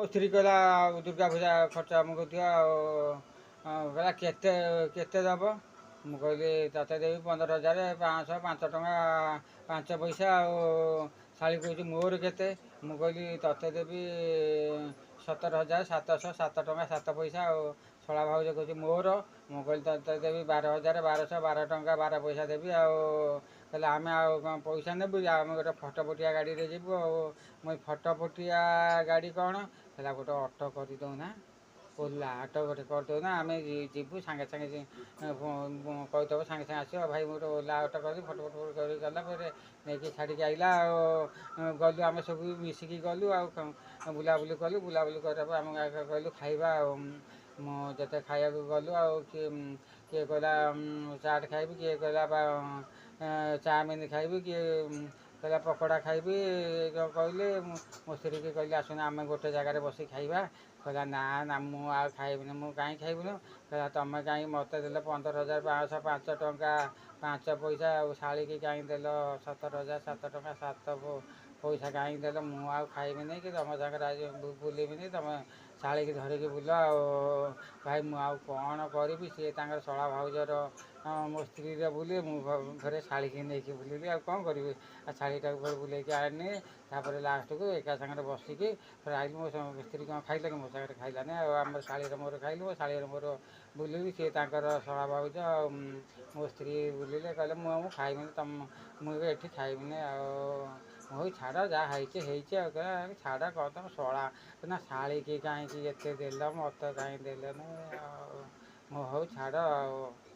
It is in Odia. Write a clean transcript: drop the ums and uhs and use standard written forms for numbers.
ମୋ ସ୍ତ୍ରୀ କହିଲା, ଆଉ ଦୁର୍ଗା ପୂଜା ଖର୍ଚ୍ଚ ଆମକୁ ଦିଅ। ଆଉ କହିଲା, କେତେ କେତେ ଦେବ? ମୁଁ କହିଲି, ତୋତେ ଦେବି 15,505 ଟଙ୍କା 5 ପଇସା। ଆଉ ଶାଳୀ କହୁଛି, ମୋର କେତେ? ମୁଁ କହିଲି, ତୋତେ ଦେବି 17,707 ଟଙ୍କା 7 ପଇସା। ଆଉ ଶଳା ଭାଉଜ କହୁଛି, ମୋର? ମୁଁ କହିଲି, ତୋତେ ଦେବି 12,1212 ଟଙ୍କା 12 ପଇସା ଦେବି। ଆଉ କହିଲେ, ଆମେ ଆଉ କ'ଣ ପଇସା ନେବୁ? ଆମେ ଗୋଟେ ଫଟଫଟିଆ ଗାଡ଼ିରେ ଯିବୁ। ଆଉ ମୁଁ, ଫଟଫଟିଆ ଗାଡ଼ି କ'ଣ? କହିଲା, ଗୋଟେ ଅଟୋ କରିଦେଉନା, ଓଲା ଅଟୋ ଗୋଟେ କରିଦେଉନା, ଆମେ ଯିବୁ ସାଙ୍ଗେ ସାଙ୍ଗେ, କହିଦେବ ସାଙ୍ଗେ ସାଙ୍ଗେ ଆସିବ। ଭାଇ, ମୁଁ ଗୋଟେ ଓଲା ଅଟୋ କରିବି। ଫଟୋ ଫଟୋ କରି ଗଲା ପରେ ନେଇକି ଛାଡ଼ିକି ଆଇଲା। ଆଉ ଗଲୁ, ଆମେ ସବୁ ମିଶିକି ଗଲୁ ଆଉ ବୁଲାବୁଲି କଲୁ। ବୁଲାବୁଲି କରିବା ପରେ ଆମେ କହିଲୁ ଖାଇବା। ଆଉ ମୁଁ ଯେତେ ଖାଇବାକୁ ଗଲୁ, ଆଉ କିଏ କିଏ କହିଲା ଚାଟ୍ ଖାଇବି, କିଏ କହିଲା ଚାଉମିନ୍ ଖାଇବି, କିଏ କହିଲା ପକୋଡ଼ା ଖାଇବି କହିଲେ। ମୁଁ ମୋ ସ୍ତ୍ରୀକି କହିଲି, ଆସୁନ ଆମେ ଗୋଟେ ଜାଗାରେ ବସି ଖାଇବା। କହିଲା, ନା ନା, ମୁଁ ଆଉ ଖାଇବିନି। ମୁଁ, କାହିଁ ଖାଇବୁନି? କହିଲା, ତୁମେ କାହିଁକି ମୋତେ ଦେଲ 15,505 ଟଙ୍କା 5 ପଇସା, ଆଉ ଶାଳୀକି କାହିଁକି ଦେଲ 17,007 ଟଙ୍କା 7 ପଇସା କାହିଁକି ଦେଲ? ମୁଁ ଆଉ ଖାଇବିନି କି ତୁମ ସାଙ୍ଗରେ ଆଜି ବୁଲିବିନି, ତୁମେ ଶାଳୀକି ଧରିକି ବୁଲ। ଆଉ ଭାଇ, ମୁଁ ଆଉ କ'ଣ କରିବି? ସିଏ ତାଙ୍କର ଶଳା ଭାଉଜର ମୋ ସ୍ତ୍ରୀର ବୁଲି, ମୁଁ ଫେରେ ଶାଳୀକି ନେଇକି ବୁଲିଲି। ଆଉ କ'ଣ କରିବି? ଆଉ ଶାଳୀଟାକୁ ଫେରେ ବୁଲେଇକି ଆଣିଲି। ତାପରେ ଲାଷ୍ଟକୁ ଏକା ସାଙ୍ଗରେ ବସିକି ଫେରେ ଆଇଲୁ। ମୋ ସ୍ତ୍ରୀ କ'ଣ ଖାଇଲା କି? ମୋ ସାଙ୍ଗରେ ଖାଇଲାନି। ଆଉ ଆମର ଶାଳୀର ମୋର ଖାଇଲୁ, ଶାଳୀର ମୋର ବୁଲିଲୁ। ସିଏ ତାଙ୍କର ଶଳା ଭାଉଜ ଆଉ ମୋ ସ୍ତ୍ରୀ ବୁଲିଲେ। କହିଲେ, ମୁଁ ଖାଇବିନି ତମ, ମୁଁ ଏଠି ଖାଇବିନି। ଆଉ ହଉ ଛାଡ଼, ଯାହା ହେଇଛି ହେଇଛି। ଆଉ କହିଲା, ଛାଡ଼ କ'ଣ ତମ ଶଳା ନା ଶାଳୀକି କାହିଁକି ଏତେ ଦେଲ, ମୋତେ କାହିଁ ଦେଲନି? ଆଉ ମୁଁ, ହଉ ଛାଡ଼ ଆଉ।